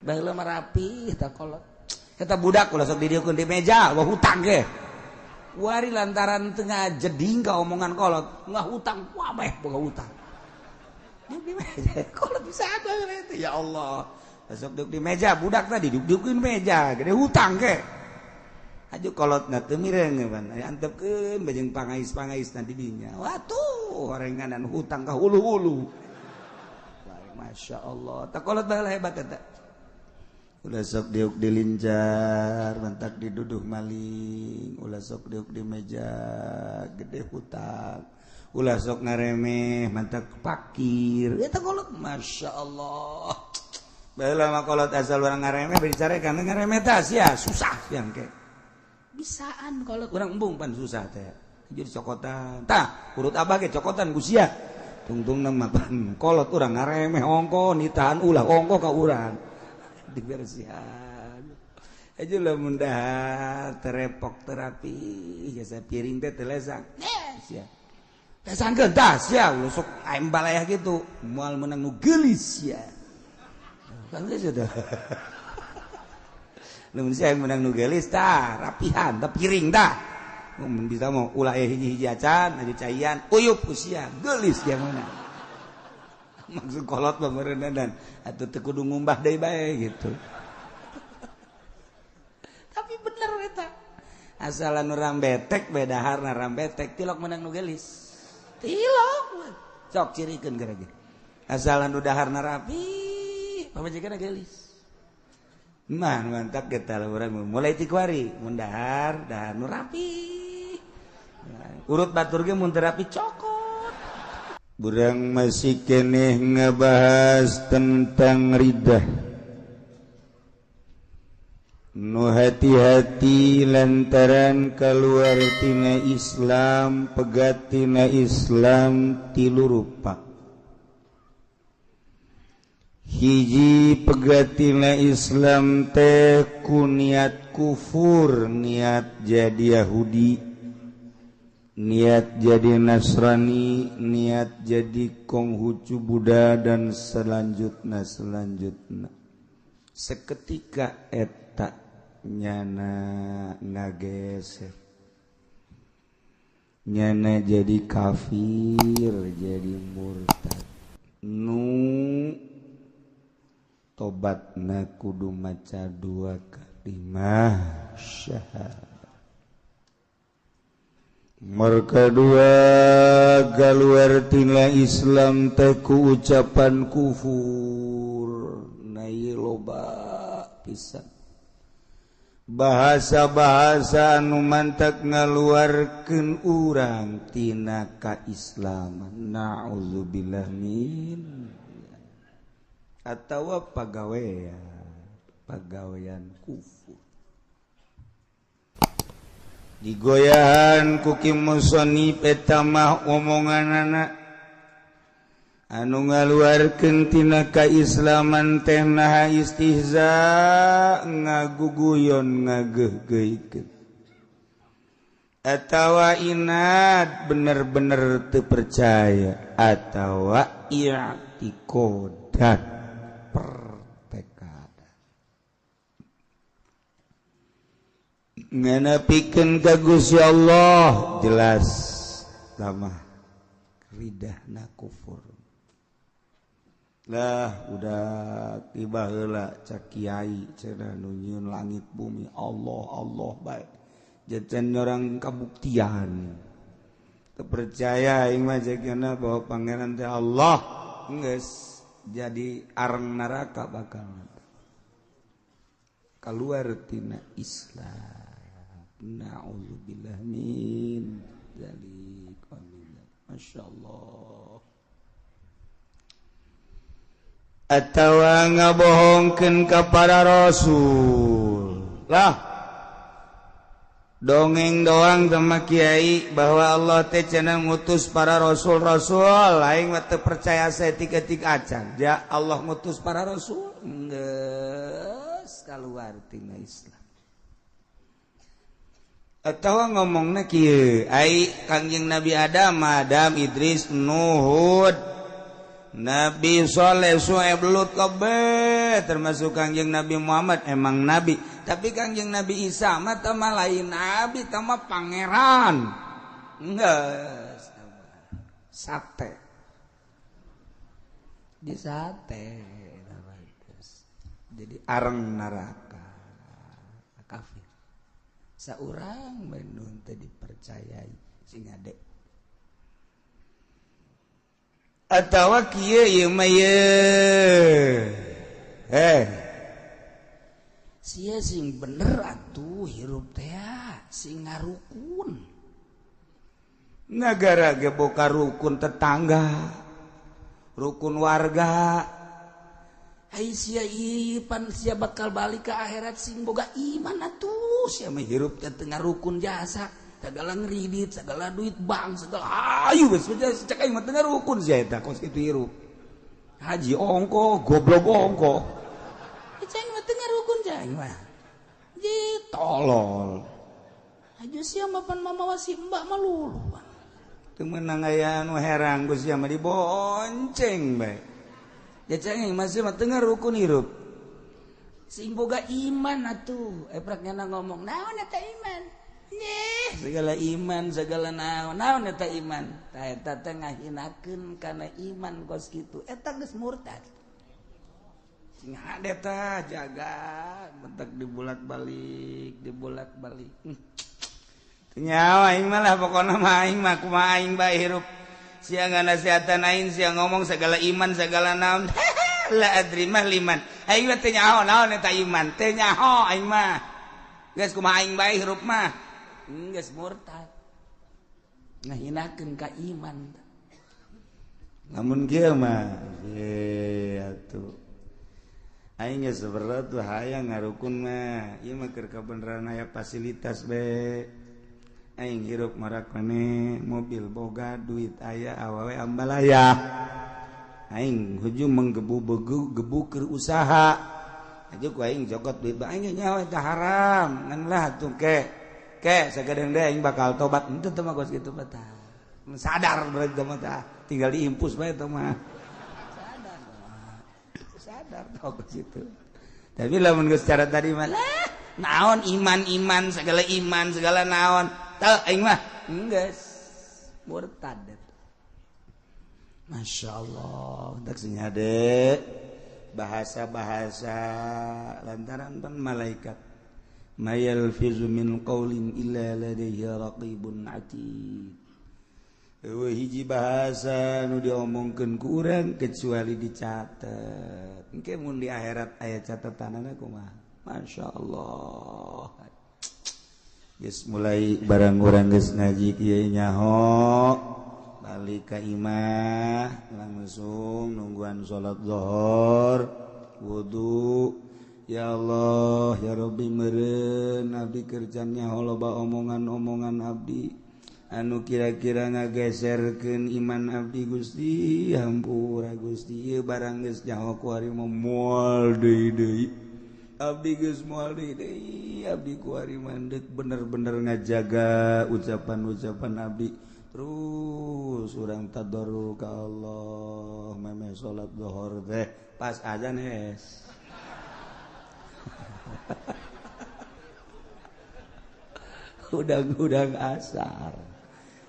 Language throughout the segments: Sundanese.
Baheula mah rapi eta kolot. Eta budak ulah sok didieukeun di meja, wah hutang ge. Wari lantaran tengah jeding ka omongan kolot, nggak hutang, wabeh boga hutang. Duduk di meja, kolot bisa ada itu ya Allah. Sok duduk di meja, budak tadi duduk-dudukin meja, gede hutang ge. Aju kolot na teu mireng pan, antepkeun bajeng pangais-pangais na di dinya. Watuh, horenganan hutang ka hulu-hulu. Masya Allah, tak kolot baheula hebat eta. Ulah sok diuk dilincar, mantak diduduh maling, ulah sok diuk di meja, gede hutang. Ulah sok ngaremeh, mantak pakir. Eta kolot, Masya Allah. Baheula mah kolot asal urang ngaremeh bicara karena ngaremeh teh sia susah yang ke. Bisaan kolot urang embung pan susah teh. Jadi cokotan. Tah, urut abah ge cokotan ku sia. Tungtungna mah pan kolot urang ngaremeh ongko nitahan ulah ongko ka urang. Dibersihan aja lah mudah terepok terapi jasa piring teh telesang sia lesangkeun tah sia ulah sok aing balayah gitu moal menang nu geulis sia kan geus teh lamun sia menang nu geulis tah rapihan tah piring tah mun bisa mah ulah aya hiji-hiji acan aju caian uyup ku sia geulis sia mana maksud kolot mah meureunna dan atuh teu kudu ngumbah deui bae gitu. Tapi bener eta. Asalan urang betek bae daharna rambetek tilok menang nu geulis. Tilok. Sok cirikeun geura ge. Asalan nu daharna rapi, pamajikanna geulis. Mah mantap kita urang mulai ti kuari mun dahar, dahar nu rapi. Urut batur ge mun teu rapi cokot. Burang masih keneh ngebahas tentang riddah. Nu hati-hati lantaran keluar tina Islam, pegat tina Islam tilu rupa. Hiji pegat tina Islam teh ku niat kufur, niat jadi Yahudi, niat jadi Nasrani, niat jadi Konghucu Buddha dan selanjutnya selanjutnya. Seketika eta nyana ngageser, nyana jadi kafir, jadi murtad. Nu tobatna kudu maca dua kalimah syahadat. Mereka dua keluar tina Islam teh ku ucapan kufur. Nah loba pisan bahasa-bahasa anu mantak ngaluarkeun urang tina kaislaman. Na'udzubillah min atawa pagawean, pagawean kufur. Digoyahan ku Ki Musonib eta mah omonganana anu ngaluarkeun tina kaislaman teh naha istihza ngaguguyon ngageuhgeuhkeun atawa inat bener-bener teu percaya atawa i'tikodan pertekad nganapikeun ka Gusti Allah jelas lamah ridahna kufur. Lah udah tiba heula cak kiai cenah nu nyieun langit bumi Allah Allah bae jajan orang kabuktian teu percaya aing mah jagana bahwa pangeran teh Allah geus jadi areng neraka bakal keluar tina Islam. Na'udzubillah min dzalik. Amin. Masyaallah. Atawa ngabohongkeun ka para rasul. Lah dongeng doang sama kiai bahwa Allah teh cenah ngutus para rasul-rasul, aing mah teu percaya saeutik-eutik acan. Ja Allah ngutus para rasul geus kaluar tina Islam. Atawa ngomongna kieu, ai Kangjeng Nabi Adam, Adam, Idris, Nuhud, Nabi Soleh Suaib Lut kabeh termasuk Kangjeng Nabi Muhammad emang nabi, tapi Kangjeng Nabi Isa mah teh mah lain nabi, teh mah pangeran. Geus sate. Di sate jadi areng neraka kafir. Saurang nu teu dipercayai sing ade. Atawa kieu ieu mah ye. Sia sing bener atuh hirup teh sing ngarukun. Nagara ge boka rukun tetangga, rukun warga. Ai sia ieu pan sia bakal balik ke akhirat sing boga iman atuh. Sia mah hirup teh teu ngarukun jasa. Segala ngeridit, segala duit bank, segala ayu geus cek aing mah teu ngarukun sia eta kos kitu hirup. Haji ongko, goblok ongko. Cek aing mah teu ngarukun cek aing mah. Ji tolol. Haji sia mah pan mamawa si mbak mah lulu. Teu meunang aya anu herang ku sia mah dibonceng bae. Ya cek aing mah sia mah teu ngarukun hirup. Sing boga iman atuh. Eprak nyana ngomong, naon eta iman? Nyeh, segala iman, segala naon, naon eta iman. Tah eta teh ngahinakeun kana iman kos kitu. Eta geus murtad. Sing hade tah jaga, bentak dibolak-balik, dibolak-balik. Teu nyawa aing mah lah pokona mah aing mah kumaha aing bae hirup. Sia nganasehatan aing, sia ngomong segala iman, segala naon. La adri mah liman. Aing mah teu nyaho naon eta iman, teu nyaho aing mah. Geus kumaha aing bae hirup mah. Geus murtad. Ngahinakeun ka iman. Lamun kieu mah ye atuh. Aing geus berat tuh hayang ngarukun mah. Ieu mah keur kabeneran aya fasilitas be. Aing hirup marak maneh, mobil boga, duit aya, awewe ambalaya. Aing hujung menggebu-gebu keur usaha. Aja ku aing jokot duit bae aing nyawa eta haram. Ngan lah atuh ke. Ke sagadeng deui aing bakal tobat henteu teh mah geus kitu mah tah. Sadar berarti mah tah, tinggal diimpus bae teh mah. Sadar. Sadar tah geus kitu. Tapi lamun geus cara tadi mah lah, naon iman-iman segala iman segala naon. Tah aing mah geus murtad. Masya Allah, tak sing hade bahasa-bahasa lantaran pan malaikat. Ma yalfizu min qawlin illa ladaihi raqibun atid. Eueuh hiji bahasa nu diomongkeun ku urang kecuali dicatet. Engke mun di akhirat aya catatanana kumaha? Masya Allah. Geus mulai barang urang geus ngaji kieu nyaho balik ka imah langsung nungguan salat zuhur wudu. Ya Allah ya Rabbi meureun abdi kerjanya loba omongan-omongan abdi anu kira-kira ngageserkeun iman abdi Gusti hampura Gusti ieu barang geus nyaho ku ari mah moal deui deui abdi geus moal deui deui abdi ku ari mandek bener-bener ngajaga ucapan-ucapan abdi terus urang tadarru ka Allah memeh salat zuhur teh pas azan hes. Udang-udang asar.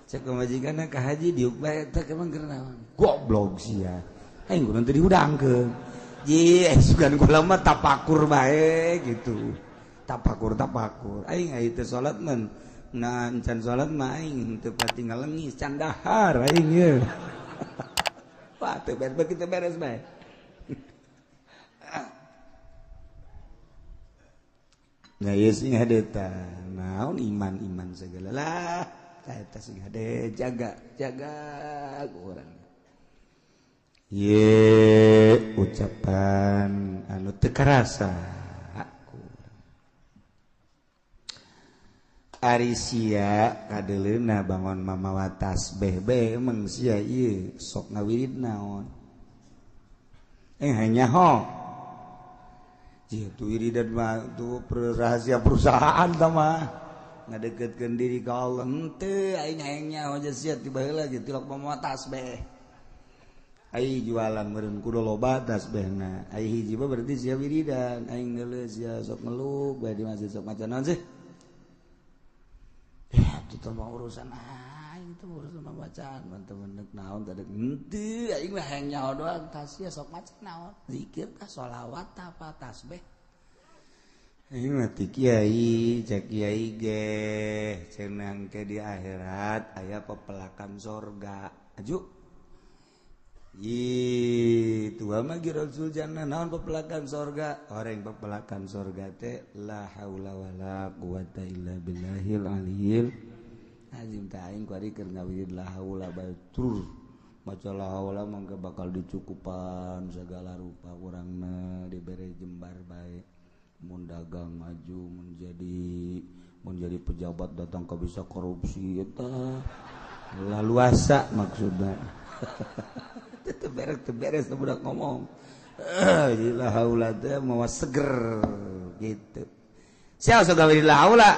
Cek pamajikanna ka haji diuk bae teh emang keur naon? Goblok sia. Aing kudu teu diudangkeun. Ji, sugan kula mah tapakur bae gitu. Tapakur-tapakur. Aing aya teu salat mah nah encan salat mah aing teu pati ngalengis can dahar aing ye. Wah, teu beres begitu beres bae. Nah, ieu sing hade tah. Naon iman-iman segala lah. Eta sing hade jaga, jaga ku urang. Ye ucapan anu teu karasa ku urang. Ari sia kadeleuna bangon mamawa tasbih bae emang sia ieu sok ngawirid naon. Hanya ho. Itu wiridan mah itu rahasia perusahaan mah ngadeketkeun diri ka Allah henteu aing hayang nyaho sia tiba heula ge tilok mamawa tasbih. Ai jualan meureun kudu loba tasbihna. Ai hiji mah berarti sia wiridan, aing geuleuh sia sok ngeluh bae di masjid sok maca naon sih? Ya itu mah urusan aing itu urusan bacaan teman-teman naon tadi henteu aing mah hayang nyaho doang tah sia sok maca naon? Zikir tah sholawat tah apa tasbih. Aing mah ti kiai, cek kiai ge cenah ke di akhirat aya pepelakan sorga. Aju ih, tua mah Rasul jannah naon pepelakan sorga? Orang pepelakan sorga teh la haula wala quwata illa billahil aliyil azim. Tah aing kuari keur ngawirid la haula bae tur maca la haula mangga bakal dicukupan segala rupa urangna dibere jembar bae. Mun dagang maju menjadi pejabat datang ke bisa korupsi eta laluasa maksudna. Beres budak ngomong la haula teh mawa seger gitu. Sia sok gawe la haula.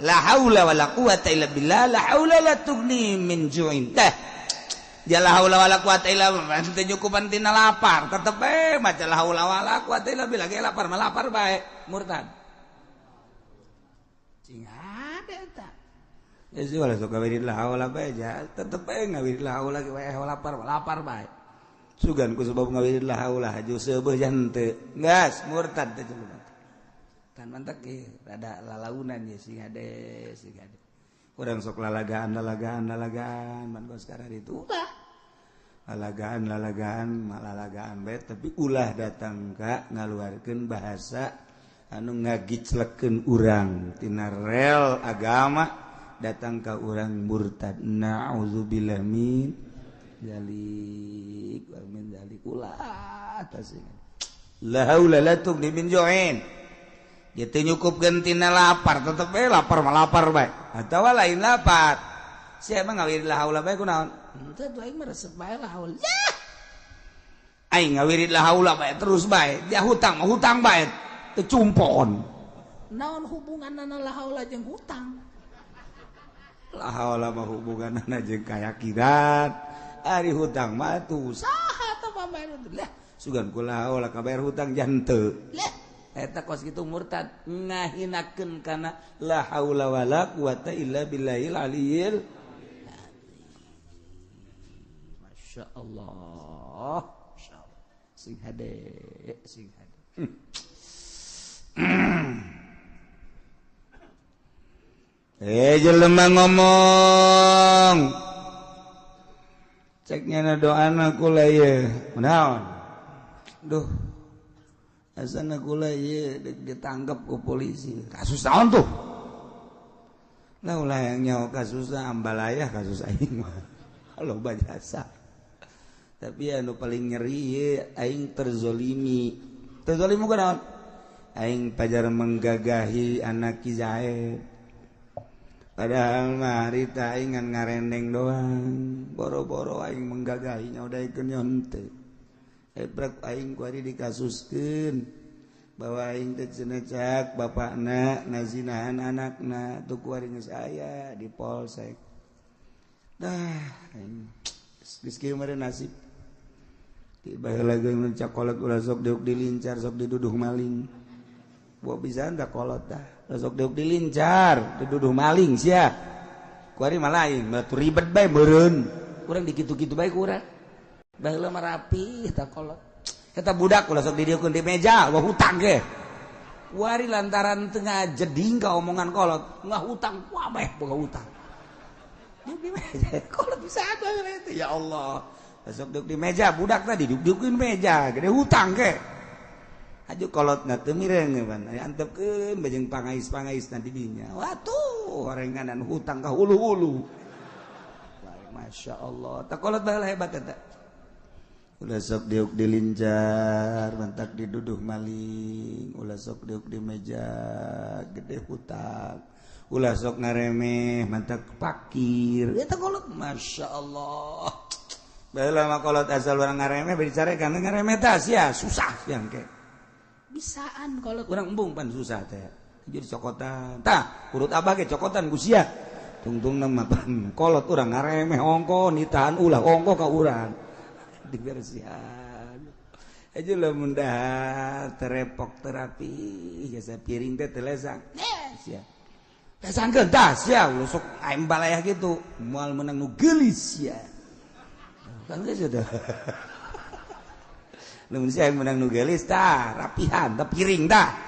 La haula wala quwata illa billah la haula la tughni min ju'in. Teh ya la haula wala quwata illa billah teu nyukupan tina lapar tetep bae maca la haula wala quwata illa billah ge lapar mah lapar bae murtad. Cing ada eta. Ya sih wala sok gawe la haula bae ja tetep bae ngawirid la haula ge wae lapar lapar bae. Sugan ku sebab ngawirid la haula haju seubeuh jan teu. Geus murtad teh jelema. Tan mantak ge rada lalaunan ye sing hade sing hade. Urang sok lalagaan lalagaan lalagaan man kos sekarang itu ulah. Lalagaan lalagaan malalagaan bae tapi ulah datang ka ngaluarkeun bahasa anu ngagiclekeun urang tina rel agama datang ke orang murtad. Na'udzubillah min dzalik wa min dzalik ulah tasing la haula la tughni min ju'in. Dia teu nyukupkeun tina lapar tetep bae lapar mah lapar bae atawa lain lapar sia mah ngawirid la haula bae kunaon henteu tuh aing mah resep bae la haula aing ngawirid la haula bae terus bae dia hutang mah hutang bae teu cumpon naon hubunganna la haula jeung hutang. La haula mah hubunganna jeung kayakinan ari hutang mah tuh saha tah pambayar lah sugan ku la haula kabayar hutang janteu lah eta kos kitu murtad ngahinakeun kana la haula wala quwata illa billahil aliyil azim. Masyaallah masyaallah sing hade sing hade. Jelema ngomong ceknya na doana kula ieu naon duh asana kula ieu ditangkap ku polisi kasus naon tuh lah ulah yang nyaho kasusna ambalaya kasus aing mah loba jasa tapi anu paling nyeri ieu aing terzolimi terzolimi kunaon aing pajar menggagahi anak Ki Zaid. Padahal mah harita aing ngan ngarendeng doang. Boro-boro aing menggagahinya udah ikeun henteu. Ebrek aing ku ari dikasuskeun bahwa aing teh cenah cak bapakna ngazinahan anakna tuh ku ari geus aya di polsek. Dah aing geus kieu mah nasib. Ti baheula ge mun cakolot ulah sok diuk dilincar sok diduduh maling. Buah pisan da kolot dah. Sok diuk dilincar, diduduh maling sia. Ku ari mah lain, batu ribet bae meureun. Urang dikitu-kitu bae ku urang. Baheula mah rapi eta kolot. Eta budak ulah sok didieukeun di meja, wah hutang ge. Wari lantaran teu ngajeding ka omongan kolot, ngahutang kabeh boga hutang. Diuk di meja, kolot bisa baheula itu ya Allah. Sok diuk di meja, budak tadi diuk-diukeun meja, gede hutang ge. Aju kolot na teu mireng pan antepkeun bajeng pangais-pangais na di dinya. Watuh orenganan hutang ka hulu-hulu. Masya Allah. Tak kolot baheula hebat eta. Ulah sok diuk dilincar, mantak diduduh maling, ulah sok diuk di meja gede hutang. Ulah sok ngaremeh, mantak pakir. Eta kolot Masya Allah. Baheula mah kolot asal urang ngaremeh bari dicarekan ngaremeh tah sia susah yang ke. Bisaan kolot urang embung pan susah teh. Jadi cokotan. Tah, urut abah ge cokotan ku sia. Tungtung nama kolot urang ngaremeh ongko nitahan ulah ongko ka urang dibersihan. Aja lamun dahar terepok terapi jasa piring teh teu lesang. Sia. Lesangkeun tah sia sok aing balayah gitu moal meunang nu geulis sia. Kan geus teh. Lamun sia meunang nu geulis tah rapihan tah piring tah.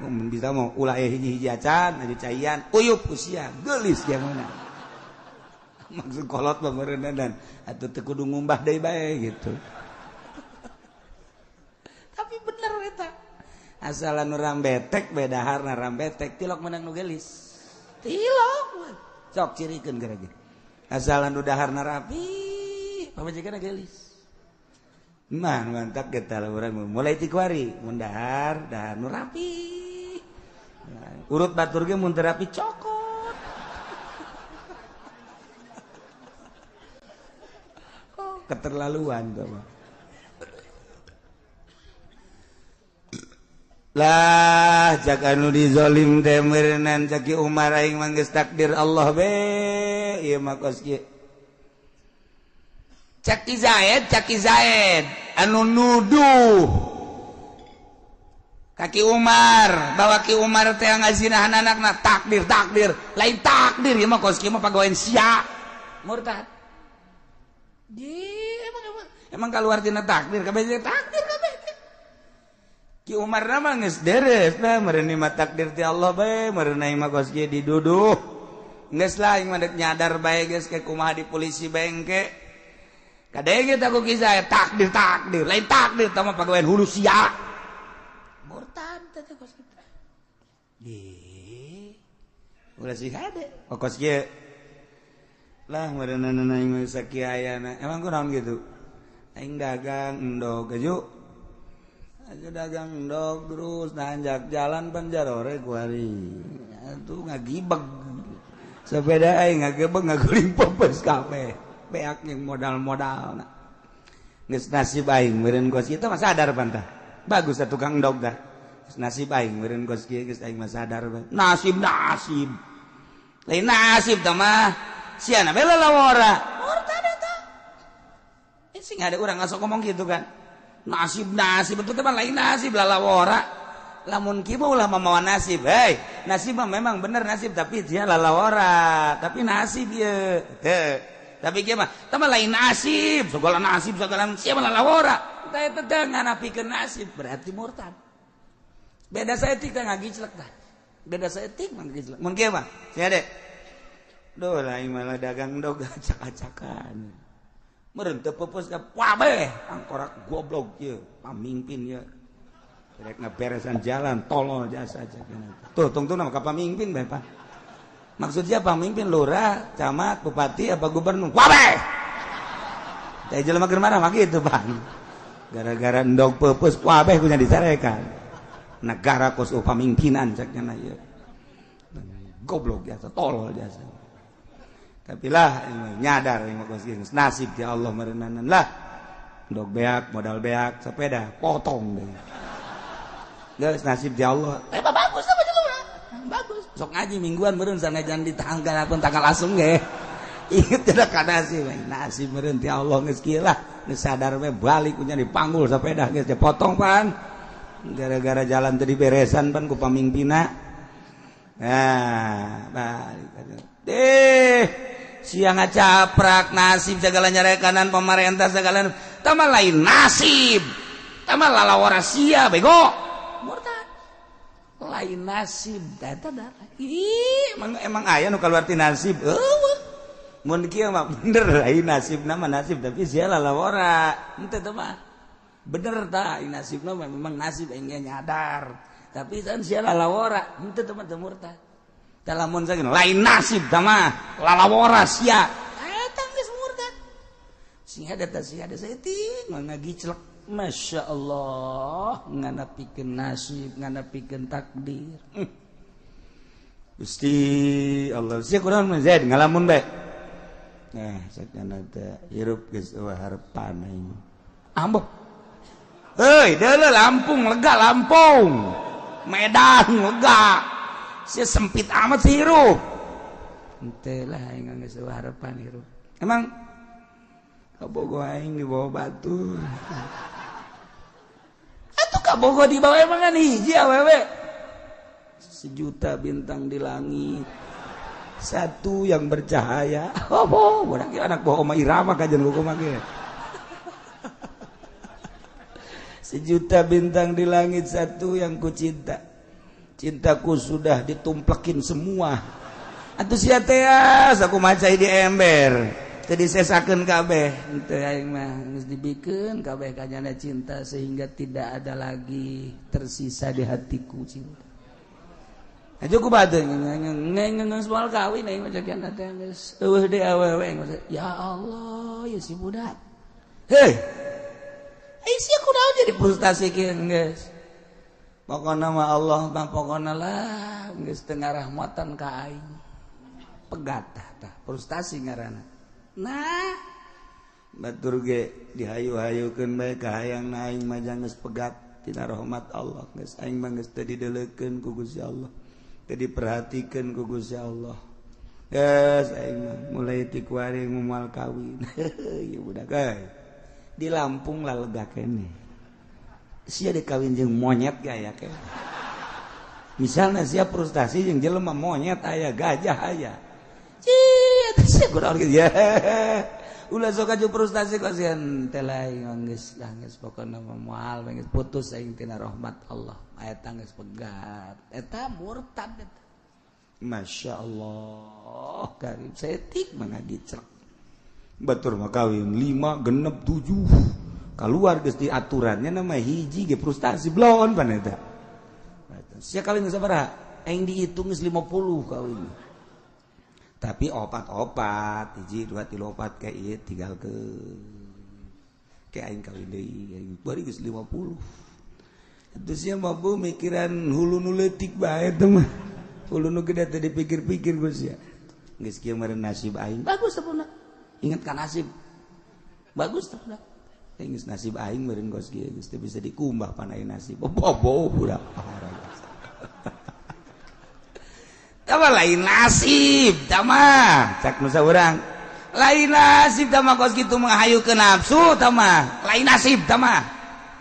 Mun bisa mau ulah hiji-hiji acan aju caian uyup usia geulis dia mana. Maksud kolot mah meureunna atuh teu kudu ngumbah deui bae gitu. Tapi bener eta. Asalan nu rambetek beda harna rambetek tilok meunang nu geulis. Tilok. Sok cirikeun gara ge. Asalan nu daharna rapi pamajikanna geulis. Mah mantap kita urang mulai ti kuari mun dahar dahar nu rapi. Urut batur ge mun teu rapi cokot. Oh, keterlaluan tuh mah. Lah cak anu dizolim teh meureunan cak Ki Umar aing mah geus takdir Allah be ieu mah kos kieu. Cak Ki Zaid anu nuduh Kaki Umar bawa Ki Umar teh ngazinahan anakna takdir takdir lain takdir ieu mah kos kieu mah pagawean sia murtad. Di emang keluar tina takdir kabeh takdir kabeh. Ki Umar na mah geus deres nah meureun mah takdir ti Allah bae meureun mah kos kieu diduduh geus lah aing mah deuk nyadar bae geus ke kumaha di polisi bae engke kadenge tah ku kisah takdir takdir lain takdir tah mah pagawean hulu sia murtad teh kos kitu. Di ulah sih hade kos kieu lah meureunna aing mah sakieu ayana emang kunaon kitu aing dagang endog aju aja dagang endog terus nanjak jalan panjarore kuari atuh ngagibeg sepeda aing ngagebeg ngaguling pepes kabeh beak jeung modal-modalna geus nasib aing meureun kos kitu mah sadar pantah bagus atuh tukang endog dah nasib aing meureun kos kieu geus aing mah sadar nasib nasib lain nasib tah mah siana bae lalawora murtad eta sing ada urang ngasok ngomong gitu kan nasib nasib betul teman lain nasib lalawora lamun kieu mah ulah mamawa nasib hei nasib mah memang bener nasib tapi dia lalawora tapi nasib ieu teu tapi kieu mah tah mah lain nasib segala nasib segala sia mah lalawora tah eta teh nganapikeun nasib berarti murtad beda saeutik teh ngagiclek tah beda saeutik mah ngagiclek mun kieu mah sia de duh lain malah dagang dog acak-acakan meureun teu peupeus ka kabeh angkorak goblok ieu pamimpin ieu rek ngaberesan jalan tolol jasa aja tuh tungtungna ka pamimpin bae Pak maksudnya pamimpin lurah camat bupati apa gubernur kabeh teh jelema keur marah mah kitu Bang gara-gara endog peupeus kabeh kunya dicarekan negara kos pamimpinan cek nya ieu goblok jasa tolol jasa tapi lah nyadar nasib ya Allah merenanan lah dok beak modal beak sepeda potong deh geus nasib ya Allah bagus apa jelema bagus sok ngaji mingguan meureun sanajan di tanggal pun tanggal asem ge inget tidak ka nasib nasib meureun ti Allah geus kieu lah geus sadar we balik kunya dipanggul sepeda geus dipotong pan gara-gara jalan teu diberesan pan ku pamimpinna nah balik deh siang ngacaprak nasib segala nyarekanan pemerintah segala tama lain nasib tama lalawara sia bego murtad lain nasib eta darah ih emang aya nu kaluar ti nasib eueuh mun kieu mah bener lain nasibna mah nasib tapi sia lalawara henteu teh mah bener tah nasibna mah memang nasib aing nyadar tapi kan sia lalawara henteu teh mah teu murtad lamun saking lain nasib tah mah lalawara sia eta geus murtad sing hade teh sing hade saeutik mah ngagiclek Masya Allah nganapikeun nasib nganapikeun takdir Gusti Allah sia kunaon mah Zaid ngalamun bae nah sakana teh hirup geus eueuh harepan aing ambo heuy deuleu Lampung lega Lampung Medan lega si sempit amat sih hirup Henteu lah aing geus harapan hirup. Emang kabogoh aing dibawa batur. Atuh kabogoh dibawa emang kan hiji awewe. Sejuta bintang di langit, satu yang bercahaya. Oh, budak anak bawa Oma Irama kajian hukum ge. Sejuta bintang di langit, satu yang ku cinta. Cintaku sudah ditumplekin semua. Atuh sia teh aku macai di ember. Teu disesakeun kabeh. Henteu aing mah geus dibikeun kabeh kanyana cinta sehingga tidak ada lagi tersisa di hatiku cinta. Aja ku bade ngeung moal kawin aing mah cakian teh geus eueuh deui awewe. Ya Allah, ya si budak. Hei. Eh sia kunaon jadi frustasi kieu geus. Pokona mah Allah mah pokona lah geus teu ngarahmatan ka aing. Pegat tah frustasi ngaranna. Nah, batur ge dihayu-hayukeun bae ka hayang aing mah geus pegat tina rahmat Allah. Geus aing mah geus teu dideulekeun ku Gusti Allah. Teu diperhatikeun ku Gusti Allah. Geus aing mah mulai ti kuari moal kawin. Ieu budak euy. Di Lampung lah lega kene. Sia dikawin jeung monyet gaya kene. Misalnya sia frustasi jeung jelema monyet aya gajah aya. Cia sia kunaon kieu ya. Ulah sok aju frustasi kasihan teh lain geus lah geus pokona mah moal geus putus aing tina rahmat Allah. Eta geus pegat. Eta murtad eta. Masya Allah karim setik mah ngagicrek. Batur mah kawin 5 genep 7 keluar geus di aturannya nama hiji ge frustasi blon pan eta. Sia kawin geus sabaraha? Aing dihitung geus 50 kawin. Tapi opat-opat hiji 2 3 4 kayak ieu tinggalkeun. Kayak aing kawin deui aing bari geus 50. Itu sia mah bu mikiran hulu nu leutik bae teh mah. Hulu nu gede teh dipikir-pikir geus sia. Geus kieu meureun nasib aing. Bagus teh puna. Ingat kan nasib bagus tuh dah. Geus nasib aing meureun kos kieu geus teu bisa dikumbah pan aing nasib. Bobo budak parah. Tah lain nasib tah mah cak nu saurang. Lain nasib tah mah kos kitu menghayukeun nafsu tah mah. Lain nasib tah mah.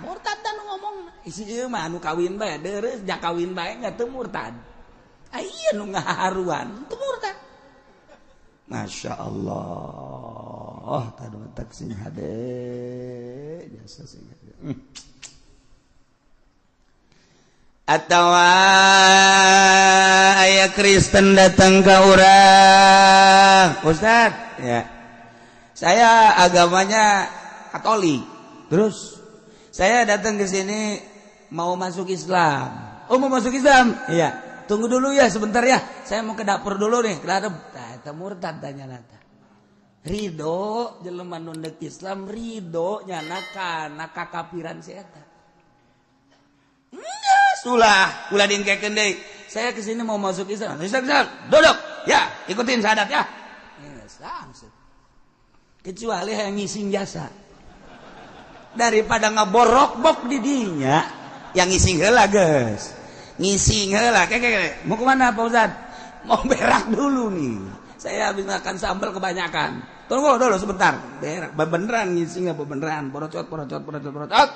Murtad dan ngomong isi ieu mah anu kawin bae deureuh ja kawin bae nya teu murtad. Aya nu ngaharuan teu murtad. Masya Allah, tadi tak sing hade, jasa sing hade. Atau ayah Kristen datang ke orang, Ustaz, ya, saya agamanya Katolik. Terus saya datang ke sini mau masuk Islam. Oh mau masuk Islam? Iya. Tunggu dulu ya sebentar ya. Saya mau ke dapur dulu nih. Ke dapur. Nah, eta murtad tanya nata. Ridho jelema nu deuk Islam ridho nyana kana kakafiran si eta. Geus ulah, ulah diengkekeun deui. Saya ke sini mau masuk Islam. Islam, Islam. Duduk. Ya, ikutin syahadat ya. Geus langsung. Kecuali yang ngising jasa. Daripada ngaborok-bok di dinya, yang ngising heula geus. Ngising heula, keke. Mau kemana Pak Ustaz? Mau berak dulu nih. Saya habis makan sambal kebanyakan. Tunggu dulu sebentar. Berak, beneran ngising apa beneran? Porocot, porocot, porocot, porocot.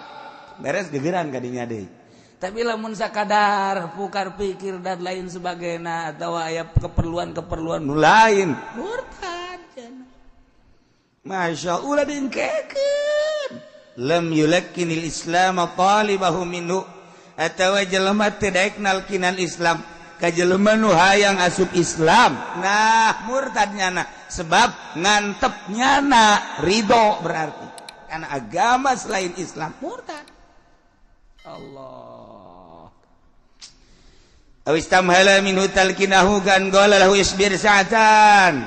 Beres gegeran kadinya deui. Tapi lamun sakadar pukar pikir dan lain sebagainya atau aya keperluan-keperluan nu lain, murtad cenah. Masya Allah diengkekeun. Lam yulakkinil Islam talibahu minhu. Atawa jelema teu daek nalkinan Islam ka jelema nu hayang asup Islam. Nah murtad nyana sebab ngantep nyana ridho berarti karena agama selain Islam murtad. Allah awistamhala minhu talkinahu kan qala lahu isbir sa'atan.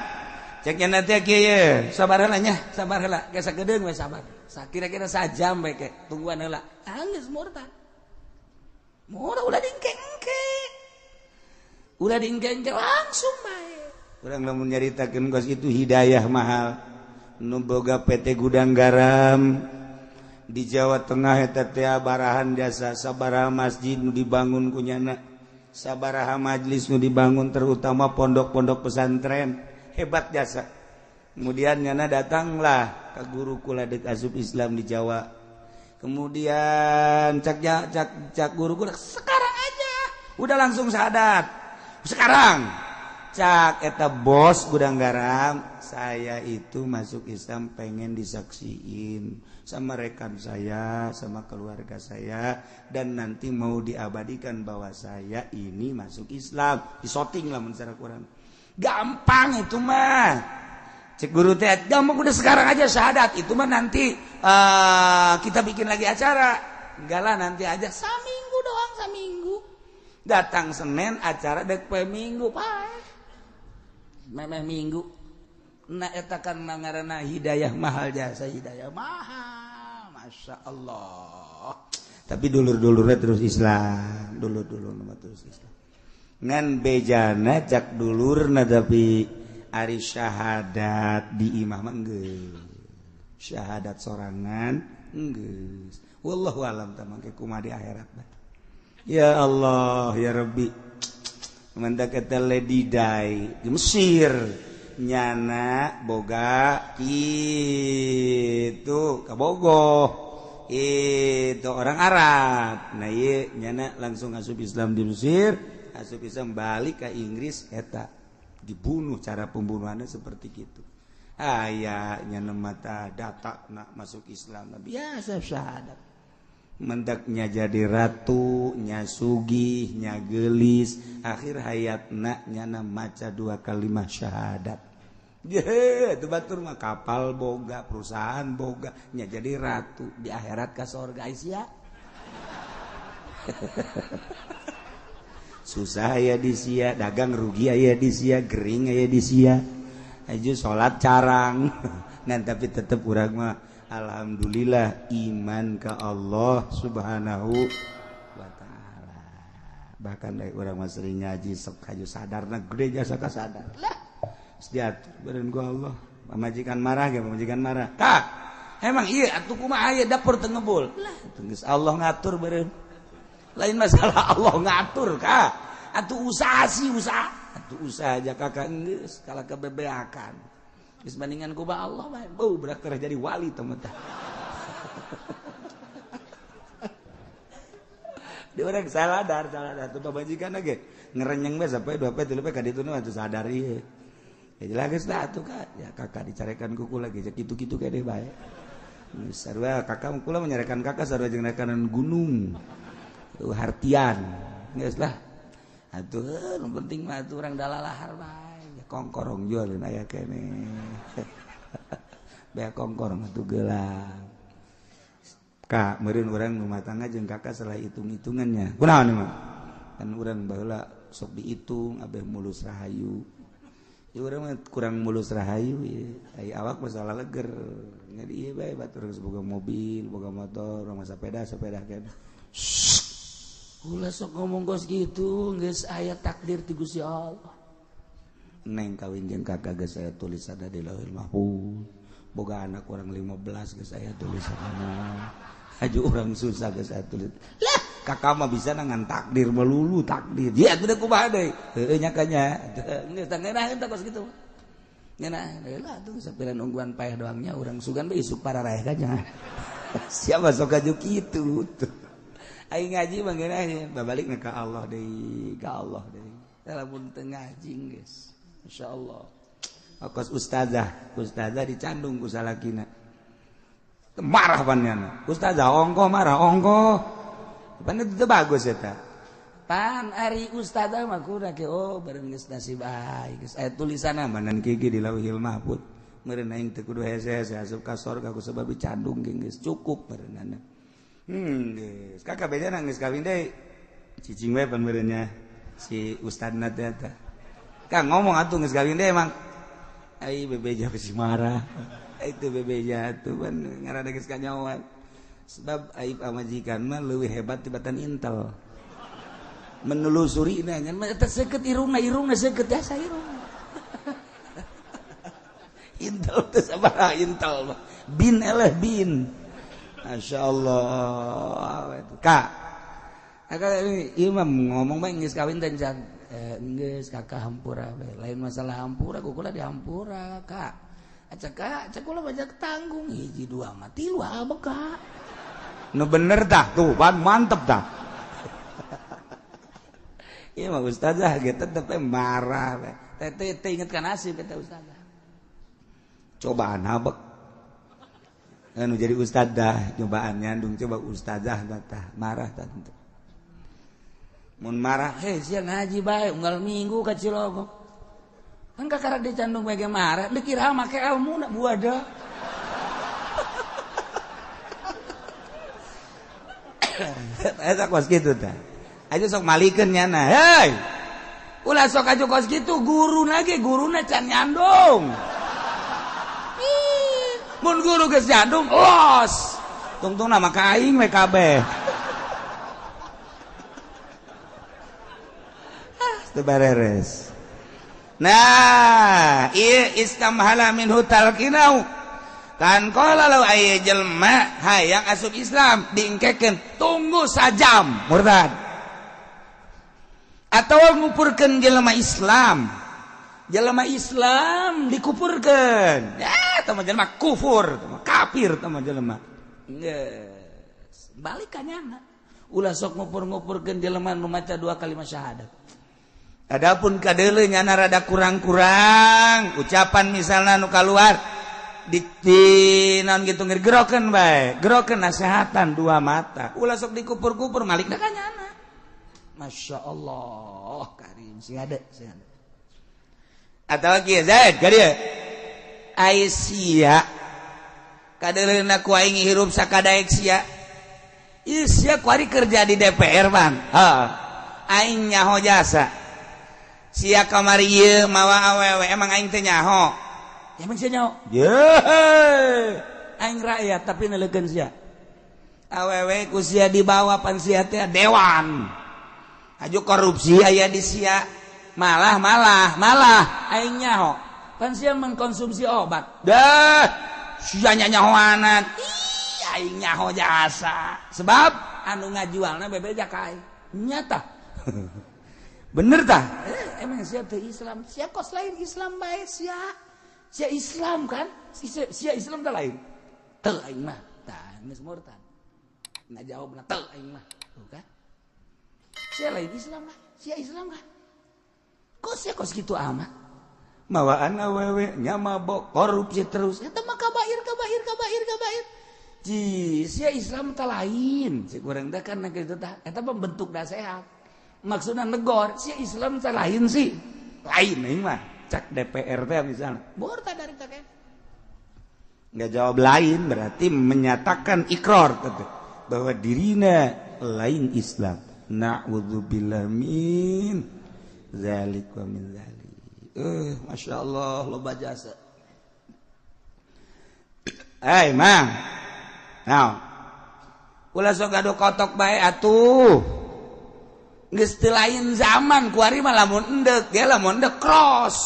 Cek nyana teh kieu sabar heula nya, sabar heula geus sagedeung we sabar. Sakira-kira sajam we ke tungguan heula. Geus murtad. Murah ulah diengke-engke. Ulah diengke-engke langsung bae. Urang lamun nyaritakeun kos itu hidayah mahal. Nu boga PT Gudang Garam di Jawa Tengah eta teh barahan jasa sabaraha masjid nu dibangun ku nyana. Sabaraha majlis nu dibangun terutama pondok-pondok pesantren. Hebat jasa. Kemudian nyana datanglah ke guru kula deuk asup Islam di Jawa. Kemudian cak cak cak guru kula sekarang aja udah langsung syahadat. Sekarang cak eta bos gudang garam, saya itu masuk Islam pengen disaksiin sama rekan saya, sama keluarga saya, dan nanti mau diabadikan bahwa saya ini masuk Islam. Disoting lah secara kurang. Gampang itu mah. Cek guru teh, gampang udah sekarang aja syahadat. Itu mah nanti kita bikin lagi acara. Enggak lah nanti aja, saminggu doang, saminggu. Datang Senin acara dek poe Minggu, paeh. Memeh Minggu. Nah eta kan ngaranna hidayah mahal jasa, hidayah mahal. Masya Allah. Tapi dulur-dulurnya terus Islam, dulur-dulur terus Islam. Ngan bejana cak dulurna tapi ari syahadat di imah mah geus. Syahadat sorangan geus. Wallahu alam tah mangke kumaha di akhirat. Ya Allah ya Rabbi. Mantak eta Lady Di di Mesir nyana boga kitu kabogoh itu orang Arab. Nah ieu nyana langsung asup Islam di Mesir, asup Islam balik ke Inggris eta dibunuh, cara pembunuhannya seperti gitu. Aya nyana mata data nak masuk Islam biasa syahadat. Mendaknya jadi ratu, nya sugih, nya gelis, akhir hayatna nyana maca dua kalimat syahadat. Ye, itu batur mah kapal boga, perusahaan boga, nya jadi ratu di akhirat ka sorga sia. Susah aya di sia, dagang rugi aya di sia, gering aya di sia. Aju salat carang. Ngan tapi tetep urang mah alhamdulillah iman ke Allah Subhanahu wa ta'ala. Bahkan dari orang mah sering ngaji sok haju sadarna gede jasa ka sadar. Lah, diatur beureun ku Allah. Pamajikan marah ge, pamajikan marah. Kak, emang iya atuh kumaha aya dapur teu ngebul. Lah, geus Allah ngatur beureun. Lain masalah Allah ngatur kak. Atuh usaha sih usaha. Atuh usaha aja kakak geus kalah kebebeakan. Geus bandingan ku ba Allah bae. Beuh berak jadi wali teman tah. Di urang saladar, saladar tuh pamajikan ge ngerenyeng bae sampai 2 poe 3 poe ka ditu mah atuh sadar ieu. Ya jelas geus lah atuh kak. Ya kakak dicarekan ku kula ge kitu-kitu keneh bae. Geus sarua kakak kula menyarekan kakak sarua jeung rekanan gunung. Tuh hartian. Geus lah. Atuh nu penting mah atuh urang dalalahar bae. Kongkorong jualin aya keneh. Bea kongkorong atuh gelang. Kak, meureun urang rumah tangga jeung kakak salah hitung-hitungannya. Kunaon mah? Kan urang baheula sok dihitung abeh mulus rahayu. Ya urang mah kurang mulus rahayu ieu. Ai awak masalah leger. Jadi ieu bae batur geus boga mobil, boga motor, urang mah sepeda, sepeda keneh. Ulah sok ngomong kos gitu, geus aya takdir ti Gusti Allah. Neng kawin jeung kakak geus aya tulisanna di Lauhul Mahfuz. Boga anak urang 15 geus aya tulisanna. Haju urang susah geus aya tulis. Lah, kakak mah bisa ngan takdir melulu takdir. Ya atuh kumaha deui? Heueuh nya kanya. Geus tah ngeunaheun tah kos kitu. Ngeunah heula atuh sapira nungguan paeh doangnya urang sugan bae isuk pararaeh kanya. Siapa sok aju kitu. Aing ngaji mah ngeunaheun, babalikna ka Allah deui, ka Allah deui. Lamun teu ngaji geus. Masya Allah. Kos ustazah, ustazah dicandung ku salakina. Marah panjana. Ustazah ongkoh marah ongkoh. Pan itu bagus eta. Pan ari ustazah mah kudu ke oh bareng geus nasib aing. Geus aya tulisanna manan kieu di Lauhil Mahfuz. Meureun aing teu kudu hese-hese asup ka sorga ku sebab dicandung geus cukup meureunana. Geus. Kakak bejana geus kawin deui. Cicing we pan meureunnya si ustadna teh eta. Kang ngomong atuh geus kawin deui emang. Ai bebeja besi marah. Itu bebeja atuh pan ngaranna geus kanyawan. Sebab aib pamajikan mah leuwih hebat tibatan intel. Menelusuri nya mah eta seukeut irungna, irungna seukeut jasa irungna. Intel teh sabaraha intel mah. Bin eleh bin. Masyaallah. Kak. Ieu mah ngomong bae geus kawin teh can. Geus kakak hampura we. Lain masalah hampura, kukula di hampura, Kak. Acak kak, cek kula banyak tanggung hiji dua mah tilu abek kak. Nu bener tah tuh, pan mantep tah. Iya mah ustazah ge tetep marah we. Teh teh inget ka nasib eta ustazah. Cobaan abek. Anu jadi ustazah, cobaan nyandung coba ustazah tah marah tah tentu. Mun marah, heh sia ngaji bae unggal minggu ka Cilogok. Kan kakara dicandung bae marah, dikira make ilmu na buada. Eta kos kitu tah. Aja sok malikeun nyana. Hei. Ulah sok aju kos kitu guruna ge guruna can nyandung. Mun guru geus nyandung los. Tungtungna mah ka aing we kabeh. Ah, teu bareres. Nah, ieu istamhala minhu talqinau. Kan qala law aya jelema hayang asup Islam diengkekeun tunggu sajam murtad. Atawa ngupurkeun jelema Islam. Jelema Islam dikupurkeun. Ya, tah mah jelema kufur, tah mah kafir tah mah jelema. Geus, balik ka nyana. Ulah sok ngupur-ngupurkeun jelema nu maca dua kalimat syahadat. Adapun kadeuleu nyana rada kurang-kurang ucapan misalna nu kaluar di naon gitu gerokeun bae, gerokeun nasehatan dua mata. Ulah sok dikupur-kupur malikna ka nyana. Masya Allah, karim sing ada, sing ada. Atawa kieu Zaid ka dieu. Ai sia kadeuleuna ku aing hirup sakadaek sia. Ieu sia kuari kerja di DPR pan. Heeh. Aing nyaho jasa. Sia kamari ieu mawa awewe emang aing teh nyaho. Emang sia nyaho? Ye. Aing rakyat tapi neleukeun sia. Awewe ku sia dibawa pan sia teh dewan. Aju korupsi aya di sia. Malah malah malah aing nyaho. Pan sia mengkonsumsi obat. Dah sia nyahoanan. Ih, aing nyaho jasa. Sebab anu ngajualna bebeja ka aing. Nyata. Bener tah? Emang siap teh Islam, siap kos lain Islam bae sia. Sia Islam kan? Sia Islam teh lain. Teu aing mah. Tah geus murtad. Ngajawabna teu aing mah. Tuh kan? Sia lain Islam lah. Sia Islam kan? Kok sia kos kitu amat? Mawaan awewe nya mabok korupsi terus. Eta mah kabair kabair kabair kabair. Ji, sia Islam teh lain. Si kurang teh kan kitu tah. Eta mah bentuk nasehat. Maksudnya negor, si Islam teh lain sih. Lain aing mah, cak DPR teh misalnya. Murtad dari teh. Nggak jawab lain berarti menyatakan ikrar bahwa dirina lain Islam. Na'udzubillah min zalik wa min zalik. Masya Allah loba jasa. Hei mang. Nah. Ulah sok gaduh kotok bae atuh. Geus teu lain zaman kuari mah lamun endek ge lamun endek cross.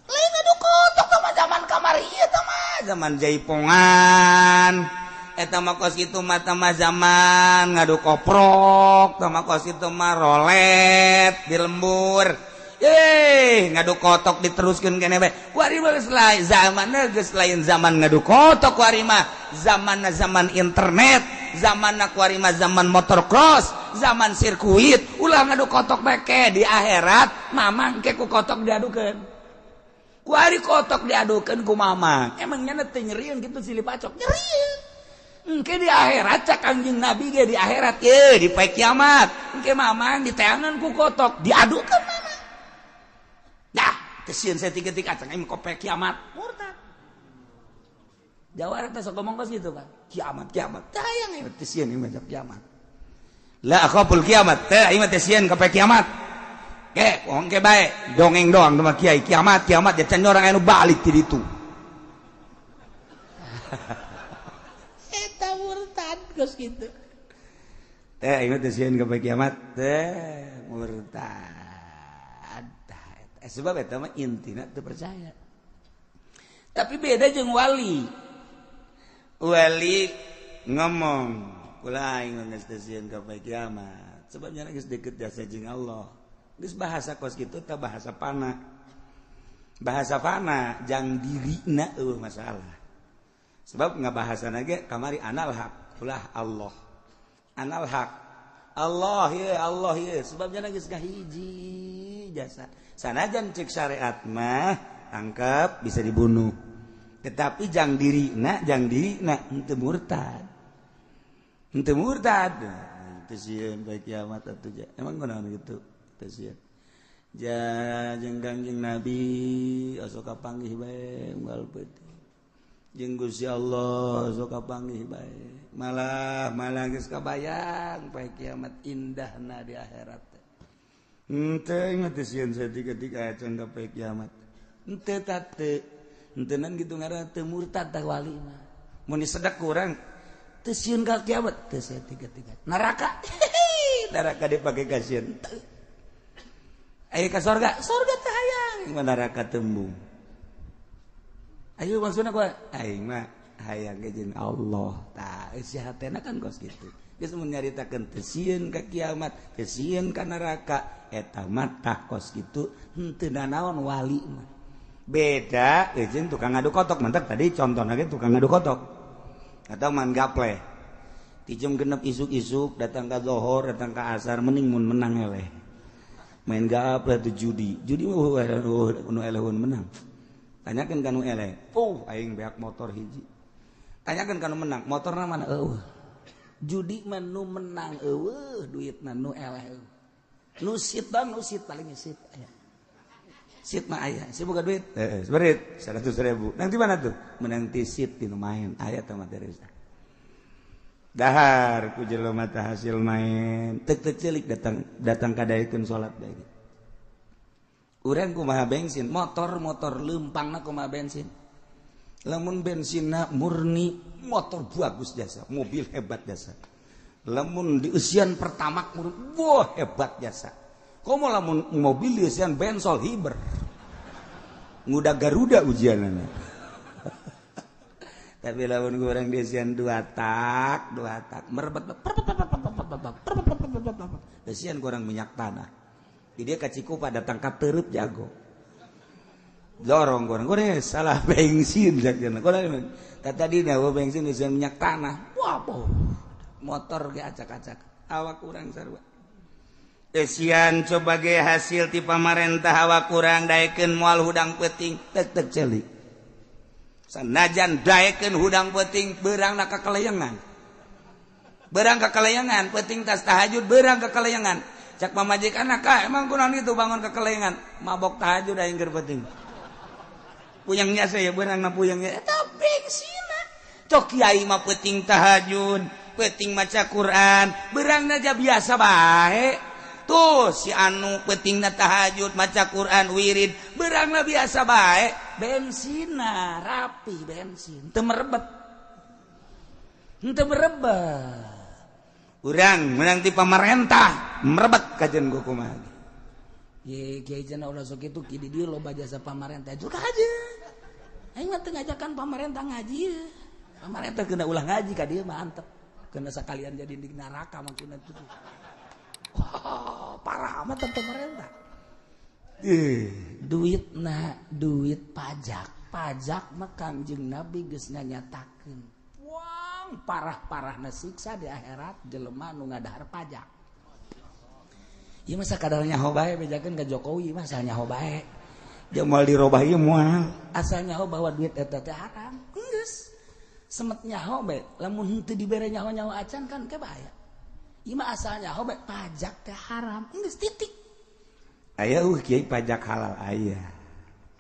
Lain adu kotok tah mah zaman kamari ieu tah mah zaman jaipongan. Eta mah kos kitu mah tah mah zaman ngadu koprok, tah mah kos kitu mah rolet di lembur. Yeay, ngadu kotok diteruskeun keneh bae. Kuari mah geus lain zamanna geus lain zaman ngadu kotok kuari mah. Zamanna zaman internet, zamanna kuari mah zaman motor cross, zaman sirkuit. Ulah ngadu kotok bae ke di akhirat mamang ke ku kotok diadukeun. Kuari kotok diadukeun ku mamang. Emang nya teu nyerieun kitu silih pacok. Nyerieun. Engke di akhirat cak Kangjeng Nabi ge di akhirat ye di poe kiamat. Engke mamang diteangan ku kotok diadukeun mamang. Dah, kesieun saya tiga-tiga acang aing kope kiamat. Murtad. Jawara teh sok ngomong kos gitu kan. Kiamat, kiamat. Tah hayang aing teh sieun aing mah kiamat. La akhaful kiamat. Teh aing mah teh sieun ka kiamat. Ke, wong ke bae dongeng doang mah kiai kiamat, kiamat ya can orang anu balik ti ditu. Eta murtad kos kitu. Teh aing mah teh sieun ka kiamat. Teh murtad. Sebab eta mah intina teu percaya. Tapi beda jeung wali. Wali ngomong Kula aing mah geus teu sieun ka poe kiamat. Sebabnya geus deket jasa jeung Allah. Geus bahasa kos kitu teh bahasa panah. Bahasa fana jang dirina eueuh masalah. Sebab ngabahasana ge kamari anal haq, ulah Allah. Anal haq. Allah ye, Allah ye. Sebabnya geus kahiji jasa. Sanajan cek syariat mah tangkap bisa dibunuh. Tetapi jang dirina henteu murtad. Henteu murtad. Teu sieun bae kiamat atuh. Emang kunaon kitu? Teu sieun. Ja jeung Kangjeng Nabi osok kapanggih bae unggal peuting. Jeung Gusti Allah osok kapanggih bae. Malah malah geus kabayang poe kiamat indahna di akhirat. Henteu ingat sieun saeutik-eutik acan ka poe kiamat. Henteu teu henteunan kitu ngaranna teu murtad tah wali mah. Mun disedak ku urang teu sieun ka kiamat teu saeutik-eutik. Neraka. Neraka dipake kasieun. Ayo ke sorga, sorga teh hayang, neraka tembung. Ayo maksudna kumaha? Aing mah hayang ge jeung Allah. Tah eusi hatena kan kos kitu. Geus mun nyaritakeun teu sieun ka kiamat, teu sieun ka neraka, eta mah tah kos kitu henteu nanaon wali mah. Beda jeung tukang ngadu kotok, mantak tadi contohna ge tukang ngadu kotok. Atau man gaple. Ti jam 6 isuk-isuk datang ka zohor, datang ka asar mending mun menang eleh. Main gaple tuh judi judi mah nu eleh menang. Tanyakeun ka nu eleh, oh aing beak motor hiji. Tanyakeun ka nu menang, motorna mana eueuh. Judi mah nu menang eueuh, duitna nu eleh eueuh. Nu sit bang, nu sit paling sit aya. Sit mah aya, si boga duit. Heeh, seberit 100.000. Nang di mana tuh? Menang ti sit di nu main, aya teh materi. Dahar ku jelema teh hasil main tek-tek celik datang datang kadaekeun salat bae. Urang kumaha bensin, motor-motor leumpangna kumaha bensin. Lamun bensinna murni, motor bagus jasa, mobil hebat jasa. Lamun dieusian pertamax murni, wah hebat jasa. Komo lamun mobil dieusian bensol hiber. Nguda Garuda ujianana. Tapi lamun kurang desian dua tak merebet desian kurang minyak tanah. Di dia ka Cikupa datang ka Teureub jago. Dorong kurang kurang salah bensin jakna. Kurang tadi nya bensin desian minyak tanah. Wah, motor ge acak-acak. Awak kurang sarua. Desian coba ge hasil ti pamarentah awak kurang daekeun moal hudang peuting tek-tek celik. Sanajan daekeun hudang peuting beurangna ka kalayangan. Beurang ka kalayangan, peuting tas tahajud beurang ka kalayangan. Cak pamajikan ka emang kunaon kitu bangun ka kalayangan, mabok tahajud aing keur peuting. Puyangnya saya beurangna puyangnya eta bengsina. Cok kiai mah peuting tahajud, peuting maca Quran, beurangna aja biasa bae. Tuh si anu peutingna tahajud, maca Quran, wirid, beurangna biasa bae. Bensina rapi bensin, teu merebet. Henteu merebet. Urang menang ti pamarentah, merebet kajen ku kumaha. Ye kiai cenah ulah sok kitu ki di dieu loba jasa pamarentah juga aja. Aing mah teu ngajakan pamarentah ngaji ye. Pamarentah kena ulah ngaji ka dieu mah antep. Kena sakalian jadi di neraka maksudna tuh. Wah, parah amat pemerintah. Duit na duit pajak, pajak mah Kangjeng Nabi geus nganyatakeun. Wang parah-parahna siksa di akhirat jelema nu ngadahar pajak. Ieu mah sakadar nyaho bae bejakeun ka Jokowi mah asal nyaho bae. Jeung moal dirobah ieu moal. Asal nyaho bahwa duit eta teh haram. Geus. Semet nyaho bae, lamun henteu dibere nyaho-nyaho acan kan ke bahaya. Ieu mah asal nyaho bae pajak teh haram. Geus titik. Aya kiai pajak halal aya.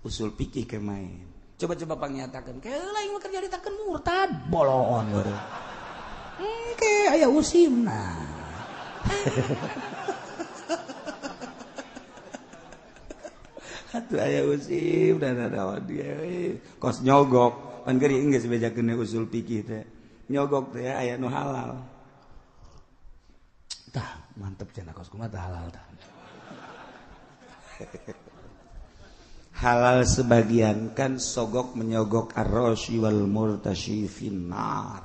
Usul pikir ke main. Coba-coba pangyatakeun. Keula ieu mah keur nyaritakeun murtad bolon baru. Engke aya usimna. Atuh aya usim dan ada dia kos nyogok. Pan geuring geus bejakeun usul pikir teh. Nyogok teh aya nu halal. Tah, mantep cenah kos kumaha tah halal tah. Halal sebagian kan sogok menyogok ar-rasyi wal murtasyi finnar.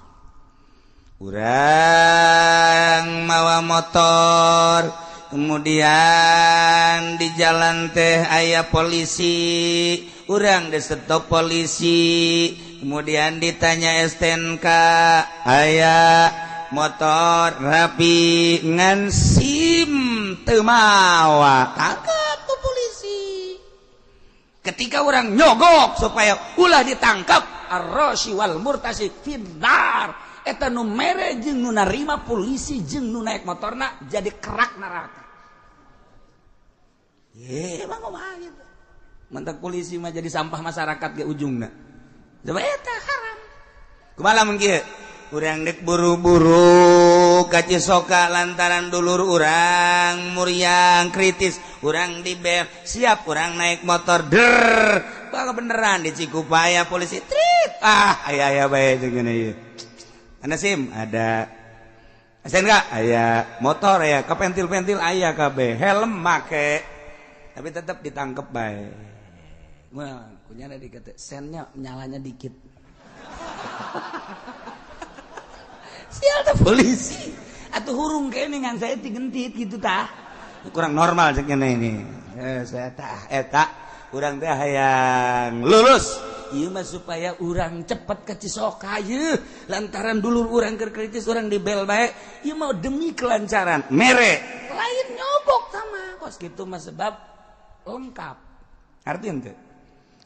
Urang mawa motor, kemudian di jalan teh aya polisi, urang di stop polisi, kemudian ditanya STNK, aya motor rapi ngan SIM teu mawa, tangkap ku polisi. Ketika orang nyogok supaya ulah ditangkap, ar-rasi wal murtasi finnar. Eta nu mere jeung nu narima polisi jeung nu naik motorna jadi kerak neraka. Emang kumaha gitu. Mentak polisi mah jadi sampah masyarakat ge ujungna. Coba eta haram. Kumaha lamun kieu? Urang dek buru-buru ka Cisoka lantaran dulur urang muriang kritis, urang dibel, siap urang naik motor der. Bakal beneran di Cikupaya polisi trit. Ah, aya aya bae jeung ngene ieu. Ada SIM, ada STNK, aya motor aya, kepentil-pentil aya kabeh, helm make. Tapi tetap ditangkep bae. Wah, kunyana dikata sennya nyalanya dikit. Sial teh polisi. Atuh hurung kene ngan saya digentit gitu tah. Kurang normal cek ngene ini. Saya tah eta urang teh hayang lulus. Ieu mah supaya urang cepet ke Cisoka ieu. Lantaran dulur urang keur kritis urang dibel bae. Ieu mah demi kelancaran. Mere lain nyogok sama kos kitu mah sebab lengkap. Artinya teh